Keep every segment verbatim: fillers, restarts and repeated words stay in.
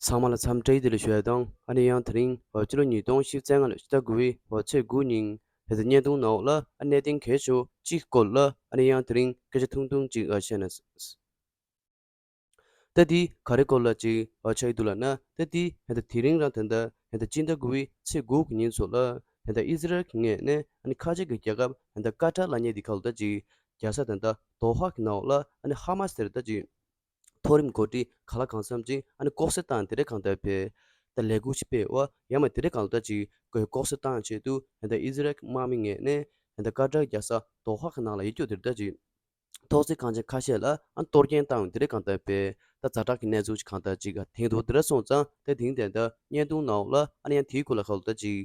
ཚང་མ་ལ་འཚམས་འདྲི་བདེ་ལེགས་ཞུ་ཡ་དང་། ཨ་ནི་ཡང་དེ་རིང་ཕྱི་ལོ་ཉིས་སྟོང་ཉི་ཤུ་རྩ་ལྔ་ལོའི་ཕྱི་ཟླ་དགུ་པའི་ཚེས་དགུ་ཉིན་དེ་ཚོ་བརྙན་ཐུང་ནང་ལ་ཨ་གནད་དོན་གལ་ཆེ་བ་གཅིག་སྐོར་ལ་ཨ་ནི་ཡང་དེ་རིང་སྐད་ཆ་ཐུང་ཐུང་ཅིག་ཨ་བཤད་ན། ད་དེ་ག་རེ་སྐོར་ལ་ཅིག་ཨ་ཆགས་ཀྱི་འདུག་ལབ་ན། ད་དེ་ད་དེ་རིང་རང་ད་ལྟ་ད་སྤྱི་ཟླ་དགུ་པའི་ཚེས་དགུ་གི་ཉིན་ཚོ་ལ་ད་ཨི་ཟི་རལ་གྱི་ངོས་ནས་ཨ་ནི་ཁ་ཆེ་གི་རྒྱལ་ཁབ་ད་ཀ་ཏར་ལབ་མཁན་དེ་ཁ་ལོ་ད་ཅིག་རྒྱལ་ས་ད་ལྟ་དོ་ཧ་གི་ནང་ལ་ཨ་ནི་ཧ་མ་སི་དེར་ད་ཅིག་མཐོ་རིམ་འགོ་ཁྲིད་གང་ལ་གང་འཚམ་ཅིག་ཨ་ནི་ལྐོག་ཟ་བཏང་། དེ་འདྲ་གང་ལྟར་བྱས་ད་ལས་འགུལ་ཞིག་སྤེལ་བ་ཡང་མ་དེ་འདྲ་གང་ལྟར་ཅིག་ལྐོག་ཟ་བཏང་ཆེད་དུ་ད་ཨི་ཟི་རལ་གྱི་དམག་མི་ངོས་ནས་ད་ཀ་ཏར་རྒྱལ་ས་དོ་ཧ་གི་ནང་ལ་ཡོད་རྒྱུ་དེར་ད་ཅིག་ཐོག་བརྩེགས་ཁང་ཆེན་ཁ་ཤས་ལ་ཨ་ནི་གཏོར་སྐྱོན་བཏང་། དེ་འདྲ་གང་ལྟར་བྱས་ད་ཛ་དྲག་གི་གནས་ཚུལ་ཞིག་གང་ལྟར་ཅིག་ཐོན་འདུག་དེ་འདྲ་སོང་ཙང་ད་དེང་དེ་ད་བརྙན་ཐུང་ནང་ལ་ཨ་ནི་ཡང་དེའི་སྐོར་ལ་ཁ་ལོ་ད་ཅིག་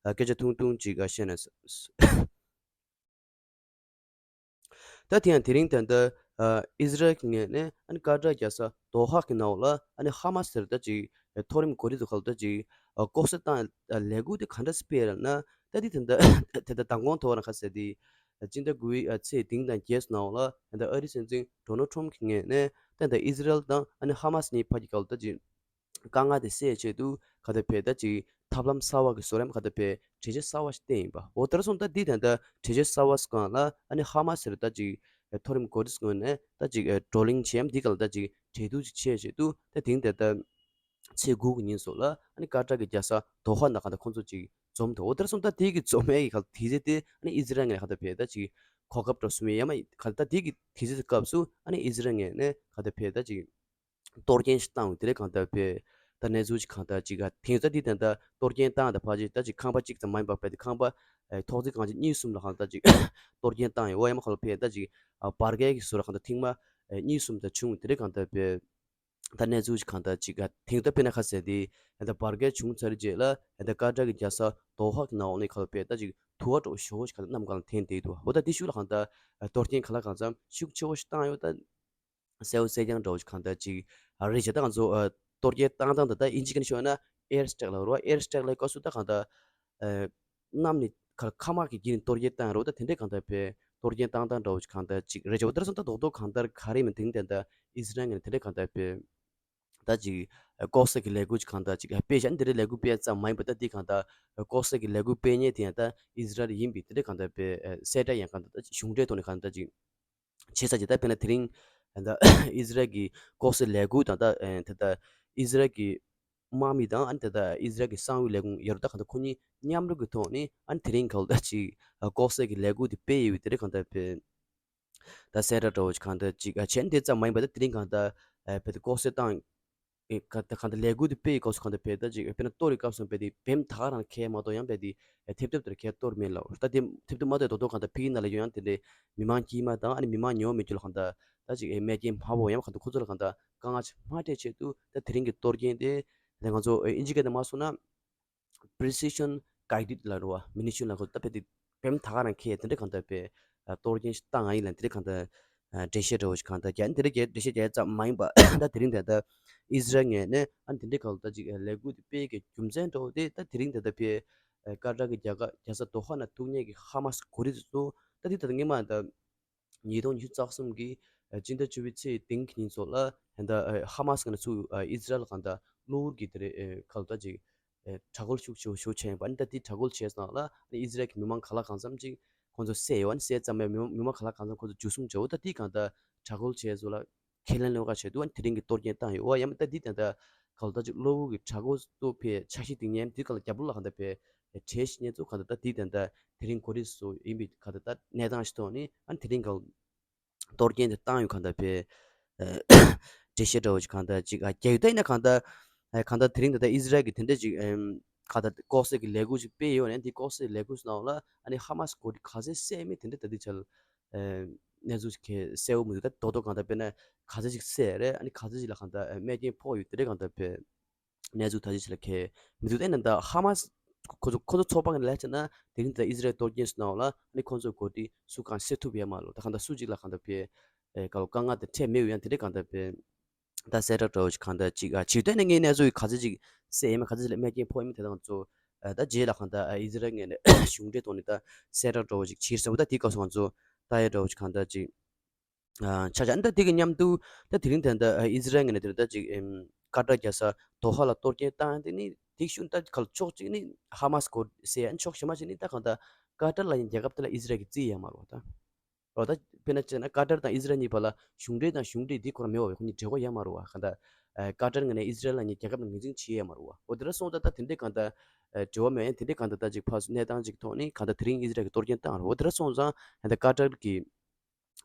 སྐད་ཆ་ཐུང་ཐུང་ཅིག་བཤད་ན། ད་དེ་ཡང་དེ་རིང་ད་ལྟ་ཨ་ཨི་ཟི་རལ་གྱི་ངོས་ནས་ཨ་ནི་ཀ་ཏར་རྒྱལ་ས་དོ་ཧ་གི་ནང་ལ་ཨ་ནི་ཧ་མ་སི་ཟེར་ད་ཅིག་མཐོ་རིམ་འགོ་ཁྲིད་ཚོ་ཁ་ལོ་ད་ཅིག་ལྐོག་ཟ་བཏང་ལས་འགུལ་དེ་ག་འདྲ་སྤེལ་ལབ་ན། ད་དེ་ད་ལྟ་ད་ལྟ་མདང་དགོང་ཐོག་རང་ཁ་ཟེར་དེ་སྤྱི་ཟླ་དགུ་པའི་ཚེས་བདུན་དང་བརྒྱད་ནང་ལ་ད་ལྟ་ཨ་རིའི་སྲིད་འཛིན་ཌོ་ནལ་ཊམ་གྱི་ངོས་ནས་ད་ལྟ་ཨི་ཟི་རལ་དང་ཨ་ནི་ཧ་མ་སི་གཉིས་བར་གྱི་ཁ་ལོ་ད་ཅིག་དཀའ་ངལ་དེ་སེལ་ཆེད་དུ་ག་ད་བྱས་ད་ཅིག་ཐབས་ལམ་གསར་བ་གི་བཟོ་རིམ་ག་ད་བྱས་གྲོས་ཆོད་གསར་བ་ཞིག་བཏོན་ཡིན་པ། འོ་དེར་སོང་ད་འདི་ད་ལྟ་གྲོས་ཆོད་གསར་བ་སྒང་ལ་ཨ་ནི་ཧ་མ་སི་ཟེར་ད་ཅིག་མཐོ་རིམ་འགོ་ཁྲིད་ངོས་ནས་ད་ཅིག་བགྲོ་གླེང་བྱས་འདི་ག་ལ་ད་ཅིག་གྲོས་བསྡུར་ཅིག་བྱེད་ཆེད་དུ་ད་དེང་ད་ལྟ་ཚེས་དགུ་གི་ཉིན་སོགས་ལ་ཨ་ནི་ཀ་ཏར་གྱི་རྒྱལ་ས་དོ་ཧ་ནང་ག་ད་ཁོང་ཚོ་ཅིག་འཛོམས་འདུག་འོ་དེར་སོང་ད་དེ་གི་འཛོམས་ཡས་ཀྱི་ག་དུས་ཚོད་དེ་ཨ་ནི་ཨི་ཟི་རལ་ངོས་ནས་ག་ད་བྱས་ད་ཅིག་གོ་སྐབས་འདྲ་བཟོས་ཡོད་ཡ་མ་ག་ད་དེ་གི་དུས་ཚོད་སྐབས་སུ་ཨ་ནི་ཨི་ཟི་རལ་ངོས་ནས་ག་ད་བྱས་ད་ཅིག་གཏོར་སྐྱོན་ཞིག་བཏང་བའི་དེ་འདྲ་གང་ལྟར་བྱས་ད་གནས་ཚུལ་ཞིག་གང་ལྟར་ཅིག་ག་དེང་སང་འདི་ད་ལྟ་གཏོར་སྐྱོན་བཏང་ད་ཕལ་ཆེར་ད་ཅིག་ཁང་པ་གཅིག་ཙམ་མ་ཡིན་པ་བྱས་ཏེ་ཁང་པ་ཨེ་ཐོག་བརྩེགས་ཁང་ཆེན་གཉིས་གསུམ་ལ་གང་ལྟར་ཅིག་གཏོར་སྐྱོན་བཏང་ཡོད་ཡ་མ་ག་ལ་བྱས་ད་ཅིག་ཨ་བར་བརྒལ་གྱི་བཟོ་འདྲ་གང་ལྟར་ཐེངས་མ་ཨེ་གཉིས་གསུམ་ད་བྱུང་བའི་དེ་འདྲ་གང་ལྟར་བྱས་ད་གནས་ཚུལ་ཞིག་གང་ལྟར་ཅིག་ག་དེང་ད་དཔེར་ན་ཁ་ཟེར་དེ་ད་བར་བརྒལ་བྱུང་ཚར་རྗེས་ལ་ད་ཀ་ཏར་གྱི་རྒྱལ་ས་དོ་ཧ་གི་ནང་འོག་ནས་ག་ལ་བྱས་ད་ཅིག་དུ་བ་འདྲ་བོ་ཞེ་པོ་ཞིག་ག་ལ་གནམ་གང་ལ་འཐེན་བསྡད་འདུག་འོ་ད་དེ་ཤུགས་ལ་གང་ལྟར་གཏོར་སྐྱོན་གང་ལ་གང་འཚམ་ཤུགས་ཆེ་བོ་ཞིག་བཏང་ཡོད་ད། གསལ་པོ་གསལ་རྐྱང་འདྲ་བོ་ཞིག་གང་ལྟར་ཅིག་ཨ་རེད་བྱས། ད་ང་ཚོ་ཨ་གཏོར་སྐྱོན་བཏང་སྟངས་ད་ད་ཨིན་ཇི་སྐད་ནས་ཤོད་ན་air strike ལབ་རེད་བ། air strike ལབ་སྐབས་སུ་ད་གང་ལྟར་ཨ་གནམ་ནས་ཁ་མཁའ་དམག་གི་བརྒྱུད་ནས་གཏོར་སྐྱོན་བཏང་རེད་བ། ད་དེ་འདྲས་གང་ལྟར་བྱས་གཏོར་སྐྱོན་བཏང་སྟངས་འདྲ་བོ་ཞིག་གང་ལྟར་ཅིག་རེད་བྱས། འོ་དེར་སོང་ད་རྡོག་རྡོག་གང་ལྟར་ག་རེ་མིན་དེང་དེ་ད་ཨི་ཟི་རལ་ངོས་ནས་དེ་འདྲས་གང་ལྟར་བྱས་ད་ཅིག་ཨ་ལྐོག་ཟ་གི་ལས་འགུལ་ཞིག་གང་ལྟར་ཅིག་ཨ་སྤེལ་བཞག་དེ་འདྲས་ལས་འགུལ་སྤེལ་ཙམ་མ་ཡིན་པ་ད་འདི་གང་ལྟར་ཨ་ལྐོག་ཟ་གི་ལས་འགུལ་སྤེལ་མཁན་དེ་ཡང་ད་ཨི་ཟི་རལ་ཡིན་པའི་དེ་འདྲས་གང་ལྟར་བྱས་ཨ་གསལ་བསྒྲགས་ཡང་གང་ལྟར་ད་ཅིག་གཞུང་འབྲེལ་ཐོག་ནས་གང་ལྟར་ཅིག་བྱས་ཚར་རྗེས་ད་དཔེར་ན་དེ་རིང་ད་ཨི་ཟི་རལ་གྱི་ལྐོག་ཟ་ལས་འགུལ་དང་ད་ཨེ་ད་ལྟ་ཨི་ཟི་རལ་གྱི་དམག་མི་དང་ཨ་ནི་ད་ལྟ་ཨི་ཟི་རལ་གྱི་གསང་བའི་ལས་ཁུངས་ཡོད་རེད། ད་གང་ལྟར་ཁོ་གཉིས་མཉམ་རུབ་ཀྱི་ཐོག་ནས་ཨ་ནི་དེ་རིང་གང་ལྟར་ཅིག་ལྐོག་ཟ་གི་ལས་འགུལ་དེ་སྤེལ་ཡོད་པའི་དེ་རིང་གང་ལྟར་བྱས་ད་གསལ་བསྒྲགས་འདྲ་བོ་ཞིག་གང་ལྟར་ཅིག་ཨ་བྱས་ནས་དེ་ཙམ་མ་ཡིན་པ་ད་དེ་རིང་གང་ལྟར་ཨེ་བྱས་ད་ལྐོག་ཟ་བཏང་ཨེ་ག་ད་གང་ལྟར་ལས་འགུལ་དེ་སྤེལ་ཡི་སྐབས་སུ་གང་ལྟར་བྱས་ད་ཅིག་དཔེར་ན་གཏོར་ཡི་སྐབས་སུ་བྱས་ཏེ་བེམ་ད་ག་རང་ཁེལ་མ་གཏོགས་ཡང་བྱས་ཏེ་ཨེ་ཐེབས་ཐེབས་དེར་ཁེལ་གཏོར་མེད་ལ། ད་དེ་ཐེབས་ཐེབས་མ་གཏོགས་རྡོག་རྡོག་གང་ལྟར་ཕ་གི་ནང་ལ་ཡོང་ཡང་དེ་འདྲའི་མི་མང་དཀྱུས་མ་དང་ཨ་ནི་མི་མང་ཉུང་མི་དཀྱུས་ལ་གང་ལྟར་ད་ཅིག་ཨེ་རྨས་སྐྱོན་མང་པོ་ཡང་གང་ལྟར་ཁོ་ཚོ་ལ་གང་ལྟར་དཀའ་ངལ་ཅིག་མ་སྤྲད་ཆེད་དུ་ད་དེ་རིང་གི་གཏོར་སྐྱོན་དེ་ད་ང་ཚོ་ཨེ་ཨིན་ཇི་སྐད་དུ་མ་སོང་ན་precision guided ལབ་རེད་བ། ammunition ལབ་ཁོ་ད་བྱས་ཏེ་བེམ་ད་ག་རང་ཁེལ་དེ་འདྲ་གང་ལྟར་བྱས་ཨ་གཏོར་སྐྱོན་ཞིག་བཏང་ཡིན་ལབ་དེ་འདྲ་གང་ལྟར་ཨ་འགྲེལ་བཤད་འདྲ་བོ་ཞིག་གང་ལྟར་རྒྱག་དེ་འདྲ་རྒྱག་འགྲེལ་བཤད་རྒྱག་ཙམ་མ་ཡིན་པ་ད་དེ་རིང་ད་ལྟ་ཨི་ཟི་རལ་ངོས་ནས་ཨ་དེ་འདྲ་གང་ལྟར་ཅིག་ལས་འགུལ་དེ་སྤེལ་གྱི་རྒྱུ་མཚན་འདྲ་བོ་དེ་ད་དེ་རིང་ད་ལྟ་བྱས་ཨ་ཀ་ཏར་གྱི་རྒྱལ་ཁབ་རྒྱལ་ས་དོ་ཧ་ནང་ཐུག་མཁན་གྱི་ཧ་མ་སི་འགོ་ཁྲིད་ཚོ་ད་དེ་ད་ལྟ་སྔོན་མ་ད་ཉིས་སྟོང་ཉི་ཤུ་རྩ་གསུམ་གྱི་ཨ་སྤྱི་ཟླ་བཅུ་པའི་ཚེས་བདུན་གྱི་ཉིན་སོགས་ལ་ད་ལྟ་ཨ་ཧ་མ་སི་ངོས་ནས་ཚུར་ཨ་ཨི་ཟི་རལ་གང་ལྟར་གློ་བུར་གྱི་དེ་རེད་ཨ་ག་ལ་ད་ཅིག་ཨེ་དྲག་རྒོལ་ཤུགས་ཆེ་བོ་ཞིག་བྱས་ཡིན་པ། ཨ་ནི་ད་དེ་དྲག་རྒོལ་བྱས་སོང་ལ་ཨ་ནི་ཨི་ཟི་རལ་གྱི་མི་མང་གང་ལ་གང་འཚམ་ཅིག་ཁོང་ཚོ་བསད་ཡོད། ཨ་ནི་བསད་ཙམ་མིན་མི་མི་མང་གང་ལ་གང་འཚམ་ཁོང་ཚོ་འཇུ་བཟུང་བྱས་འོ་ད་དེ་གང་ལྟར་དྲག་རྒོལ་བྱས་སོང་ལ་ཁས་ལེན་ལོག་ག་བྱས་འདུག་ཨ་ནི་དེ་རིང་གི་གཏོར་སྐྱོན་བཏང་ཡོད། འོ་ཡ་མ་ད་དེ་ད་ལྟ་གང་ལ་ད་ཅིག་གློ་བུར་གྱི་དྲག་རྒོལ་ཚོ་ཕར་འཆར་གཞི་སྒྲིག་མཁན་དེ་གང་ལ་རྒྱབ་ལོགས་ལ་གང་ལྟར་ཕར་གྲས་ཤིག་ཉན་ཚོ་གང་ལྟར་ད་དེ་ད་ལྟ་དེ་རིང་འགོ་ཁྲིད་ཚོ་ཡིན་པའི་གང་ལྟར་ད་གནས་སྟངས་ཤིག་ཐོག་ནས་ཨ་ནི་དེ་རིང་གང་གཏོར་སྐྱོན་དེ་བཏང་ཡོད། གང་ལྟར་ཕར་ཨ་འགྲེལ་བཤད་འདྲ་བོ་ཞིག་གང་ལྟར་ཅིག་ཨ་རྒྱག་ཡོད། ད་ཡིན་ན་གང་ལྟར་ཨ་གང་ལྟར་དེ་རིང་ད་ལྟ་ཨི་ཟི་རལ་གྱིས་དེ་འདྲ་ཅིག་ཨམ་གང་ལྟར་ལྐོག་ཟ་གི་ལས་འགུལ་ཞིག་སྤེལ་ཡོད་ནས་དེ་ལྐོག་ཟ་གི་ལས་འགུལ་ནང་ལ་ཨ་ནི་ཧ་མ་སི་འགོ་ཁྲིད་ག་ཚད་བསད་མེད་དེ་འདྲ་ད་ལྟའི་ཆར་ཨ་གནས་ཚུལ་ཞིག་གསལ་པོ་མི་འདུག་ད་རྡོག་རྡོག་གང་ལྟར་དཔེར་ན་ག་ཚད་ཅིག་བསད་རེད། ཨ་ནི་ག་ཚད་ཅིག་ལ་གང་ལྟར་ཨ་རྨས་སྐྱོན་ཕོག་ཡོད་དེ་འདྲ་གང་ལྟར་ཕར་གནས་ཚུལ་ད་ཅི་ཞིག་ལ་ཁེལ་མི་འདུག་ད་ཡིན་ན་ད་ཧ་མ་སི་ཁོ་ཚོ་ཁོ་ཚོ་ཚོགས་པ་གི་ལས་བྱས་ན་དེ་རིང་ད་ཨི་ཟི་རལ་གཏོར་སྐྱོན་སོང་ནའང་ལ་ཨ་ནི་ཁོ་ཚོའི་འགོ་ཁྲིད་སུ་གང་བསད་ཐུབ་ཡོད་མ་རེད། ད་གང་ལྟར་སུ་གཅིག་ལ་གང་ལྟར་ཕར་ཨེ་ག་ལ་དཀའ་ངལ་དེ་འཕྲད་མེད་ཡོད། ཡང་དེ་འདྲ་གང་ལྟར་ཕར་ད་གསལ་བསྒྲགས་འདྲ་བོ་ཞིག་གང་ལྟར་ཅིག་ཨ་བྱས་ཡོད། ད་ཡིན་ན་ངས་གནས་ཚུལ་ག་ཚོད་ཅིག་གསལ་ཡོད་མེད་ག་ཚོད་ཅིག་ལ་རྨས་སྐྱོན་ཕོག་ཡོད་མེད་དེ་དག་ང་ཚོ་ཨ་ད་རྗེས་ལ་གང་ལྟར་ཨ་ཨི་ཟི་རལ་ངོས་ནས་གཞུང་འབྲེལ་ཐོག་ནས་ད་གསལ་བསྒྲགས་འདྲ་བོ་ཞིག་བྱེད་ཟེར་བ། ད་དེའི་སྐབས་སུ་ང་ཚོ་ལྟ་ཡ་འདྲ་བོ་ཞིག་གང་ལྟར་ཅིག་ཨ་ཆ་ཆ་ཨ་ནི་ད་དེ་གི་མཉམ་དུ་ད་དེ་རིང་ད་ལྟ་ཨ་ཨི་ཟི་རལ་ངོས་ནས་དེ་ད་ཅིག་ཨམ་ ཀ་ཏར་རྒྱལ་ས་དོ་ཧ་ལ་གཏོར་སྐྱོན་བཏང་ཡ་དེ་ནི་དེ་ཤུགས་ད་གལ་ཕྱོགས་གཅིག་ནི་ཧ་མ་སི་གོ་ཟེར་ཡ་ནི་ཕྱོགས་གཞན་མ་ཞིག་ནི་ད་གང་ལྟར་ཀ་ཏར་ལབ་མཁན་རྒྱལ་ཁབ་དེ་ལ་ཨི་ཟི་རལ་གྱིས་རྩིས་ཡོད་མ་རེད་བ་ད། འོ་ད་དཔེར་ན་བྱས་ན་ཀ་ཏར་དང་ཨི་ཟི་རལ་གཉིས་བར་ལ་གཞུང་འབྲེལ་དང་གཞུང་འབྲེལ་འདི་ཁོ་རང་མེད་པ་བས་ཁོ་གཉིས་འབྲེལ་བ་ཡོད་མ་རེད་བ། གང་ལྟར་ཀ་ཏར་ངོས་ནས་ཨི་ཟི་རལ་ལབ་མཁན་རྒྱལ་ཁབ་ལ་ངོས་འཛིན་བྱེད་ཡོད་མ་རེད་བ། འོ་དེ་འདྲ་སོང་ཙང་ད་དེ་འདྲའི་གང་ལྟར་འབྲེལ་བ་མེད་ཡ་དེ་འདྲའི་གང་ལྟར་ད་ཅིག་ཕར་གནས་སྟངས་ཅིག་ཐོག་ནས་གང་ལྟར་དེ་རིང་ཨི་ཟི་རལ་གྱིས་གཏོར་སྐྱོན་བཏང་རེད། འོ་དེ་འདྲ་སོང་ཙང་ད་ཀ་ཏར་གྱི་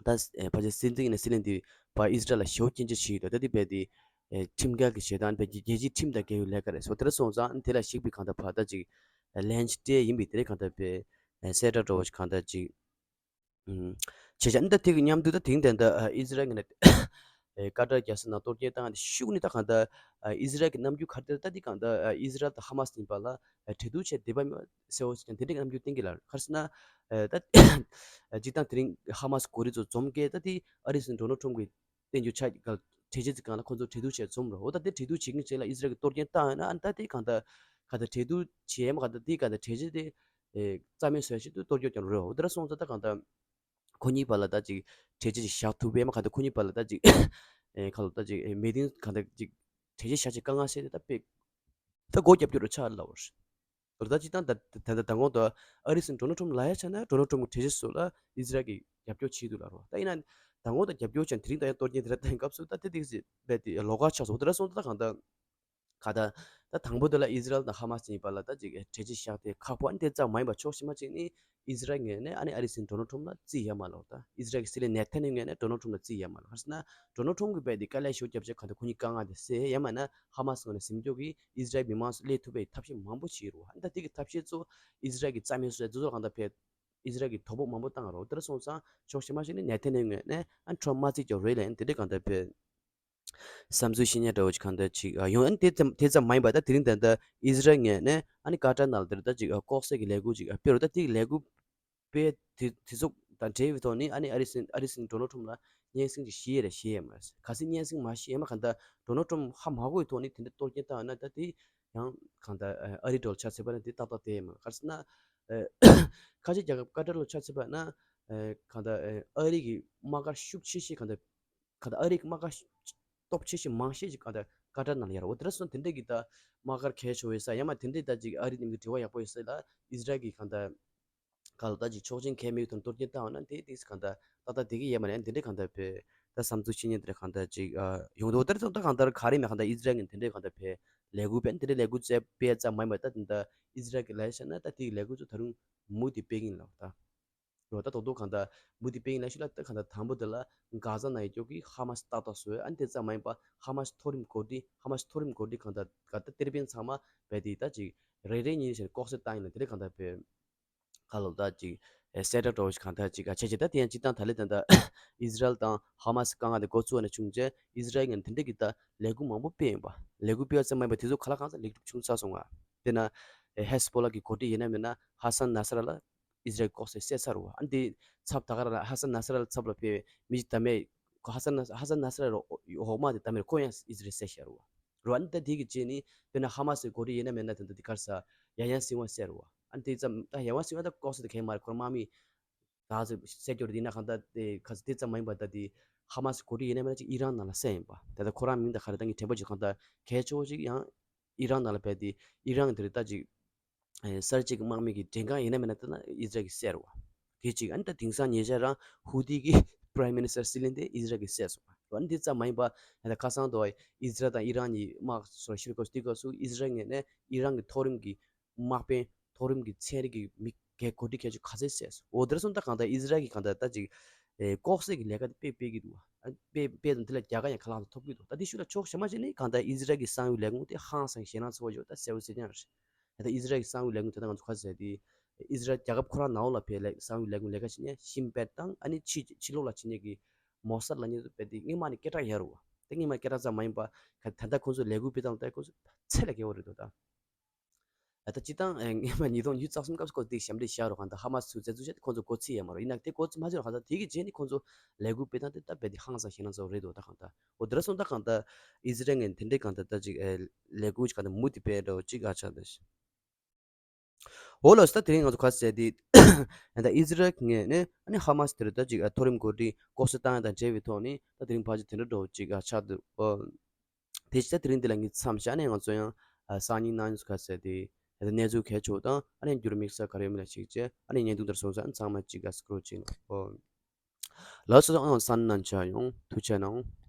ད་ཕལ་ཆེར་སྲིད་འཛིན་ཡིན་ན་སྲིད་བློན་དེ་ཕར་ཨི་ཟི་རལ་ལ་ཞེ་པོ་སྐྱོན་བརྗོད་བྱས་ཡོད་ད། ད་དེ་རྦད་དེ་ཁྲིམས་འགལ་གྱི་བྱེད་སྟངས་རྦད་རྒྱལ་སྤྱིའི་ཁྲིམས་དང་འགལ་བའི་ལས་ཀ་རེད། འོ་དེ་འདྲ་སོང་ཙང་དེ་ལ་གཞིགས་པའི་གང་ལྟར་ཕར་ད་ཅིག་ལན་ཅིག་སྤྲད་ཡིན་པའི་དེ་རེད། གང་ལྟར་དཔེ་གསལ་བསྒྲགས་འདྲ་བོ་ཞིག་གང་ལྟར་ཅིག་ཨུམ། བྱས་ཙང་ད་དེ་གི་མཉམ་དུ་ད་དེང་དེང་ད་ཨི་ཟི་རལ་གྱི་ནས་ཀ་ཏར་རྒྱལ་ས་ནང་གཏོར་སྐྱོན་བཏང་ཡ་དེ་ཤུགས་ནི་ད་གང་ལྟར་ཨི་ཟི་རལ་གྱི་རྣམ་འགྱུར་ག་རེ་དེ་ད་དེ་གང་ལྟར་ཨི་ཟི་རལ་དང་ཧ་མ་སི་གཉིས་བར་ལ་འབྲེལ་གཏུག་བྱས་བསྡད་པ་མ་ཟེར་བ་ཞིག་ཀྱང་དེ་འདྲའི་རྣམ་འགྱུར་བསྟན་གྱི་ལ་ག་རེ་ཟེར་ན་ད་སྤྱིར་བཏང་དེ་རིང་ཧ་མ་སི་འགོ་ཁྲིད་ཚོ་འཛོམས་སྐད་ད་དེ་ཨ་རིའི་སྲིད་འཛིན་ཌོ་ནལ་ཁྲོམ་གྱི་བསྟན་རྒྱུ་ཆ་ག་གྲོས་ཆོད་ཅིག་སྒང་ལ་ཁོ་ཚོ་གྲོས་བསྡུར་བྱས་འཛོམས་རེད། འོ་ད་དེ་གྲོས་བསྡུར་བྱེད་ཀྱིན་བྱེད་ལ་ཨི་ཟི་རལ་གྱིས་གཏོར་སྐྱོན་བཏང་ཡོད་ན་ཨ་ནི་ད་དེ་གང་ལྟར་གང་ལྟར་གྲོས་བསྡུར་བྱེད་མ་གང་ལྟར་དེ་གང་ལྟར་གྲོས་ཆོད་དེ་རྩ་མེད་བཟོ་ཡ་ཆེད་དུ་གཏོར་སྐྱོན་ཀྱང་རེད། འོ་དེ་འདྲ་སོང་ཙང་ད་གང་ལྟར་ཁོ་གཉིས་བར་ལ་ད་ཅིག་གྲོས་ཆོད་ཅིག་བཞག་ཐུབ་པས་མ་གང་ལྟར་ཁོ་གཉིས་བར་ལ་ད་ཅིག་ཨེ་གང་ལ་ད་ཅིག་ཨེ་མི་ཏིང་གང་ལྟར་ཅིག་གྲོས་ཆོད་བཞག་ཆེད་དཀའ་ངལ་སེལ་ཏེ་ད་དཔེ་ད་སྒོ་རྒྱབ་སྐྱོར་རུ་ཆགས་ལབ་པ་རེད། འོ་ད་ཅི་ད་ད་ད་ད་དང་གོང་དུ་ཨ་རིའི་སྲིད་འཛིན་ཌོ་ནལ་ཁྲོམ་ལ་ཡ་ཆ་ན་ཌོ་ནལ་ཁྲོམ་གྱི་གྲོས་ཆོད་སོགས་ལ་ཨི་ཟི་རལ་གྱིས་རྒྱབ་སྐྱོར་བྱེད་འདུག་ལབ་རོ། ད་ཡིན་ན་དང་གོང་དུ་རྒྱབ་སྐྱོར་བྱས་དེ་རིང་ད་ཡང་གཏོར་སྐྱོན་དེ་འདྲ་བཏང་སྐབས་སུ་ད་དེ་དེ་སྲིད་རྦད་དེ་ལོགས་ཀ་ཆགས་སོང་། དེ་འདྲ་སོང་ད་གང་ལྟར་ག་ད་ད་དང་པོ་དེ་ལ་ཨི་ཟི་རལ་དང་ཧ་མ་སི་གཉིས་བར་ལ་ད་ཅིག་གྲོས་ཆོད་བཞག་དེ་ཁག་པོ་ཨ་ནི་དེ་ཙམ་མ་ཡིན་པ་ཕྱོགས་གཞན་མ་ཅིག་ནི་ཨི་ཟི་རལ་ངོས་ནས་ཨ་ནི་ཨ་རིའི་སྲིད་འཛིན་ཌོ་ནལ་ཁྲོམ་ལ་རྩིས་ཡོད་མ་ལབ། ད་ཨི་ཟི་རལ་གྱི་སྲིད་བློན་ནེ་ཐན་ཡ་ཧུ་ངོས་ནས་ཌོ་ནལ་ཁྲོམ་ལ་རྩིས་ཡོད་མ་ལབ། ག་རེ་ཟེར་ན་ཌོ་ནལ་ཁྲོམ་གྱིས་རྦད་དེ་དཀའ་ལས་ཞེ་པོ་བརྒྱབ་བྱས་གང་ལྟར་ཁོ་གཉིས་དཀའ་ངལ་དེ་སེལ་ཡོད་མ་ན་ཧ་མ་སི་ངོས་ནས་ཟིན་འཇོག་གིས་ཨི་ཟི་རལ་མི་མང་སླེབས་ཐུབ་པའི་ཐབས་ཤེས་མང་པོ་བྱས་རེད་བ། ཨ་ནི་ད་དེ་གི་ཐབས་ཤེས་ཚོ་ཨི་ཟི་རལ་གྱིས་རྩ་མེད་བཟོས་དེ་ཚོ་ལ་གང་ལྟར་ཕེ་ཨི་ཟི་རལ་གྱིས་དོ་ཕོག་མང་པོ་བཏང་རོགས། དེ་འདྲ་སོང་ཙང་ཕྱོགས་གཞན་མ་ཞིག་ནི་ནེ་ཐན་ཡ་ཧུ་ངོས་ནས་ཨ་ནི་ཁྲོམ་མ་རྩིས་ཀྱང་རེད་ལབ་ཡིན། དེ་འདྲའི་གང་ལྟར་ཕེ་བསམ་ཚུལ་བཤད་ཉན་འདྲ་བོ་ཅིག་གང་ལྟར་ཅིག་ཡོང་། ཨ་ནི་དེ་ཙམ་དེ་ཙམ་མ་ཡིན་པ་ད་དེ་རིང་ད་ལྟ་ཨི་ཟི་རལ་ངོས་ནས་ཨ་ནི་ཀ་ཏར་ནང་ལ་དེར་ད་ཅིག་ལྐོག་ཟ་གི་ལས་འགུལ་ཅིག་སྤེལ་རོགས། ད་དེ་གི་ལས་འགུལ་སྤེལ་དེ་དེ་ཚོ་དང་འབྲེལ་བའི་ཐོག་ནས་ཨ་ནི་ཨ་རི་སྲིད་ཨ་རི་སྲིད་འཛིན་ཌོ་ནལ་ཁྲོམ་ལ་སྙན་སེང་ཅིག་ཞུས་ཡས་རེད་ཞུས་ཡས་མ་རེད། གལ་སྲིད་སྙན་སེང་མ་ཞུས་ཡས་མ་གང་ལྟར་ཌོ་ནལ་ཁྲོམ་ཧ་མ་གོ་བའི་ཐོག་ནས་དེ་འདྲ་གཏོར་སྐྱོན་བཏང་ཡོད་ན་ད་དེ་ཡང་གང་ལྟར་ཨ་རི་འགྲོ་ལ་ཆ་ཚད་པ་ན་དེ་ཏག་ཏག་དེ་ཡས་མ་རེད། ག་རེ་ཟེར་ན་ཁ་ཆེ་རྒྱལ་ཁབ་ཀ་ཏར་ལ་ཆ་ཚད་པ་ན་གང་ལྟར་ཨ་རི་གི་དམག་སྒར་ཤུགས་ཆེ་ཤོས་གང་ལྟར་གང་ལྟར་ཨ་རི་གི་དམག་སྒར་སྟོབས་ཆེ་ཤོས་མང་ཤོས་ཅིག་གང་ལྟར་ཀ་ཏར་ནང་ལ་ཡོད་རེད། འོ་དེ་འདྲ་སོང་དེ་འདྲ་གི་ད་དམག་སྒར་གལ་ཆེ་བའི་ས་ཡང་མ་དེ་འདྲ་ད་ཅིག་ཨ་རི་དེ་འདྲ་འབྲེལ་བ་ཡག་པོ་ཡོད་ས་ལ་ཨི་ཟི་རལ་གི་གང་ལྟར་ག་ལ་ད་ཅིག་ཆོག་མཆན་གང་མེད་དོན་གཏོར་སྐྱོན་བཏང་བ་ན་དེ་དེ་གང་ལྟར་ཏག་ཏག་དེ་གི་ཡས་མ་རེད། དེ་འདྲའི་གང་ལྟར་ཕེ་ད་བསམ་ཚུལ་བཤད་ཉན་དེ་འདྲ་གང་ལྟར་ཅིག་ཡོང་འདུག་དེར་སོང་ད་གང་ལྟར་ག་རེ་མེད་གང་ལྟར་ཨི་ཟི་རལ་གི་དེ་འདྲའི་གང་ལྟར་ཕེ་ལས་འགུལ་སྤེལ་དེ་འདྲའི་ལས་འགུལ་སྤེལ་ཙམ་མ་ཡིན་པ་ད་དེ་འདྲ་ཨི་ཟི་རལ་གི་ལས་བྱས་ན་ད་དེ་གི་ལས་འགུལ་ཚོ་ད་རུང་མུ་མཐུད་སྤེལ་གྱིན་ལབ་ད། རོ་ད་དོག་དོག་གང་ལྟར་མུ་མཐུད་སྤེལ་གྱིན་ལབ་ཤུགས་ལ་ད་གང་ལྟར་དང་པོ་དེ་ལ་གྷ་ཟ་ནང་ཡོད་ཀྱོག་གི་ཧ་མ་སི་ཏག་ཏག་བཟོས། ཨ་ནི་དེ་ཙམ་མ་ཡིན་པ་ཧ་མ་སི་མཐོ་རིམ་འགོ་ཁྲིད་ཧ་མ་སི་མཐོ་རིམ་འགོ་ཁྲིད་གང་ལྟར་ག་ད་ཏེར་པན་ཚང་མ་རྦད་དེ་ད་ཅིག་རེ་རེ་གཉིས་བྱས་ནས་ལྐོག་ཟ་བཏང་ཡིན་ལ་དེ་འདྲ་གང་ལྟར་ཕེ་ག་ལོ་ད་ཅིག་ཨེ་གསལ་བསྒྲགས་འདྲ་བོ་ཞིག་གང་ལྟར་ཅིག་ག་བྱས་བྱས་ད་དེ་ཡང་སྤྱིར་བཏང་ད་ལེ་ད་ལྟ་ཨི་ཟི་རལ་དང་ཧ་མ་སི་དཀའ་ངལ་དེ་འགོ་ཚུགས་པ་ནས་བྱུང་རྗེས་ཨི་ཟི་རལ་ངོས་ནས་དེ་འདྲ་གི་ད་ལས་འགུལ་མང་པོ་སྤེལ་ཡིན་པ། ལས་འགུལ་སྤེལ་བ་ཙམ་མ་ཡིན་པ་དེ་ཚོ་ག་ལ་གང་འཚམ་ལེགས་གྲུབ་བྱུང་ཚར་སོང་ང་། དཔེར་ན་ཨེ་ཧེ་སི་བྷོ་ལ་གི་འགོ་ཁྲིད་ཡིན་ན་མིན་ན་ཧ་སན་ན་སི་ར་ལ་ཨི་ཟི་རལ་ལྐོག་ཟ་བསད་ཚར་བ། ཨ་འདི་ཚབ་ད་ག་ར་ལ་ཧ་སན་ན་སི་ར་ལ་ཚབ་ལ་ཕེ་མི་ད་མེད་ཁོ་ཧ་སན་ཧ་སན་ན་སི་ར་ལ་འོག་མ་དེ་ད་མེད་ཁོ་ཡང་ཨི་ཟི་རལ་བསད་ཤར་བ། རོ་ཨ་ནི་ད་དེ་གི་རྗེས་ནི་དཔེར་ན་ཧ་མ་སི་འགོ་ཁྲིད་ཡིན་ན་མེད་ན་ད་ད་དེ་གར་ས་ཡ་ཡང་སིང་བ་བསད་རོ། ཨ་ནི་དེ་ཙམ་ད་ཡ་ཡང་སིང་བ་ད་ལྐོག་ཟ་དེ་གས་མ་རེད། ཁོ་རང་དམག་མི་ད་ཚོད་བསད་རྒྱུ་རེད། དེ་ན་གང་ད་དེ་ག་ཚོད་དེ་ཙམ་མ་ཡིན་པ་ད་དེ་ཧ་མ་སི་འགོ་ཁྲིད་ཡིན་ན་མེད་ན་ཅིག་ཨི་རན་ནང་ལ་བསད་ཡིན་པ། ད་ད་ཁོ་རང་མིང་ད་ག་རེ་ད་ངས་དྲན་པ་ཅིག་གང་ད་གལ་ཆེ་བོ་ཅིག་ཡང་ཨི་རན་ནང་ལ་བས་དེ་ཨི་རན་དེ་རེད་ད་ཅིག་ཨེ་གསར་བརྗེ་གི་དམག་མི་གི་མགྲོན་ཁང་ཡིན་ན་མིན་ན་ད་ན་ཨི་ཟི་རལ་གྱིས་བསད་རོ། དེ་གཅིག་ཨ་ནི་ད་དེང་སང་ཉེ་ཆར་རང་ཧུ་ཐི་གི་Prime Minister སྲིད་བློན་དེ་ཨི་ཟི་རལ་གྱིས་བསད་སོང་། ཨ་ནི་དེ་ཙམ་མ་ཡིན་པ་ད་ཁ་སང་དུ་ཨི་ཟི་རལ་དང་ཨི་རན་གཉིས་དམག་སོར་ཤི་རི་ཀོ་སྟི་ཀོ་སུ་ཨི་ཟི་རལ་ངོས་ནས་ཨི་རན་གྱི་མཐོ་རིམ་གྱི་དམག་དཔོན་མཐོ་རིམ་གྱི་ཚན་རིག་གི་མི་གའི་འགོ་ཁྲིད་ཁྱད་ཆོས་ག་ཚད་བསད་སོང་། འོ་དེར་སོང་ད་གང་ལྟར་ཨི་ཟི་རལ་གྱིས་གང་ལྟར་ད་ཅིག་ཨེ་ལྐོག་ཟ་གི་ལས་ཀ་དེ་དཔེ་སྤེལ་གྱི་འདུག་ཨ་དཔེ་དཔེ་དང་དེ་ལ་རྒྱལ་ཁ་ཡང་ག་ལ་གང་ཐོབ་ཀྱི་འདུག་ད་དེ་ཤུགས་ལ་ཕྱོགས་གཞན་མ་ཞིག་ནི་གང་ལྟར་ཨི་ཟི་རལ་གྱི་གསང་བའི་ལས་ཁུངས་དེ་ཧང་སང་ཞེད་སྣང་ཚ་བོ་ཡོད་ད་གསལ་པོ་གསལ་རྐྱང་རེད། ད་ཨི་ཟི་རལ་གྱི་གསང་བའི་ལས་ཁུངས་དེ་ད་ང་ཚོ་ག་ཟེར་དེ་ཨི་ཟི་རལ་རྒྱལ་ཁབ་ཁོ་རང་ནང་ལོགས་ལ་ཕེ་ལས་གསང་བའི་ལས་ཁུངས་ལས་ཀ་བྱེད་མཁན་ཤིན་པེད་དང་ཨ་ནི་ཕྱི་ཕྱི་ལོགས་ལ་བྱེད་མཁན་གྱི་མོ་སཱད་ལབ་མཁན་ཚོ་དཔེ་དེ་སྔོན་མ་ནས་སྐད་གྲགས་ཡོད་རེད་བ། དེ་སྔོན་མ་སྐད་གྲགས་ཙམ་མ་ཡིན་པ་ག་ད་ལྟ་ཁོང་ཚོ་ལས་འགུལ་སྤེལ་སྟངས་ལྟ་ཁོང་ཚོ་ཚད་ལས་བརྒལ་བ་རེད་འདུག་ད། ད་སྤྱིར་བཏང་སྔོན་མ་ཉིས་སྟོང་ཉི་ཤུ་རྩ་གསུམ་སྐབས་སུ་ཁོ་དེ་ཞབས་འདྲེན་བཞག་རོགས་གང་ལྟར་ཧ་མ་སི་ཚོས་བཙན་འཛུལ་བྱས་ཏེ་ཁོང་ཚོ་སྒོ་ཚུད་ཡོད་མ་རེད། ཡིན་ན་དེ་སྒོ་ཚུད་མ་ཚུད་རོགས་གང་ལྟར་དེ་གི་རྗེས་ནས་ཁོང་ཚོ་ལས་འགུལ་སྤེལ་སྟངས་དེ་ད་རྦད་དེ་ཧང་སང་ཞེད་སྣང་ཚ་བོ་རེད་འདུག་ད་གང་ལྟར་འོ་དེ་འདྲ་སོང་ད་གང་ལྟར་ཨི་ཟི་རལ་ངོས་དེ་འདྲའི་གང་ལྟར་ད་ཅིག་ལས་འགུལ་གང་ལྟར་མུ་མཐུད་སྤེལ་འགྲོ་ཅིག་ཨ་ཆགས་འདུག་འོ་ལགས་སོ། ད་དེ་རིང་ང་ཚོ་ག་ཟེར་དེ་ད་ཨི་ཟི་རལ་ངོས་ནས་ཨ་ནི་ཧ་མ་སི་དེ་རུ་ད་ཅིག་མཐོ་རིམ་འགོ་ཁྲིད་ལྐོག་ཟ་བཏང་ཡ་དང་འབྲེལ་བའི་ཐོག་ནས་ད་དེ་རིང་ཕལ་ཆེར་དེ་འདྲ་འགྲོ་ཅིག་ཨ་ཆགས་འདུག་ཨོ། དེ་བྱས་ད་དེ་རིང་འདི་ལ་ངས་མཚམས་བཞག་ནས་ང་ཚོ་ཡང་ཨ་གསར་རྙིང་གནའ་རྙིང་སོགས་ག་ཟེར་དེ་ད་གནས་ཚུལ་གལ་ཆེ་བ་དང་ཨ་ནི་འགྱུར་དམིགས་བསལ་ག་རེ་ཡོད་མེད་ལ་གཅིག་བྱས་ཨ་ནི་བརྙན་ཐུང་དེར་སོང་ཙང་ཚང་མ་གཅིག་ག་སྐུ་རོགས་གཅིག་གནང་། ཨོ། ལགས་སོ། ཨང་སང་ནན་ཆ་ཡོང་ཐུགས་ཆེ་གནང་།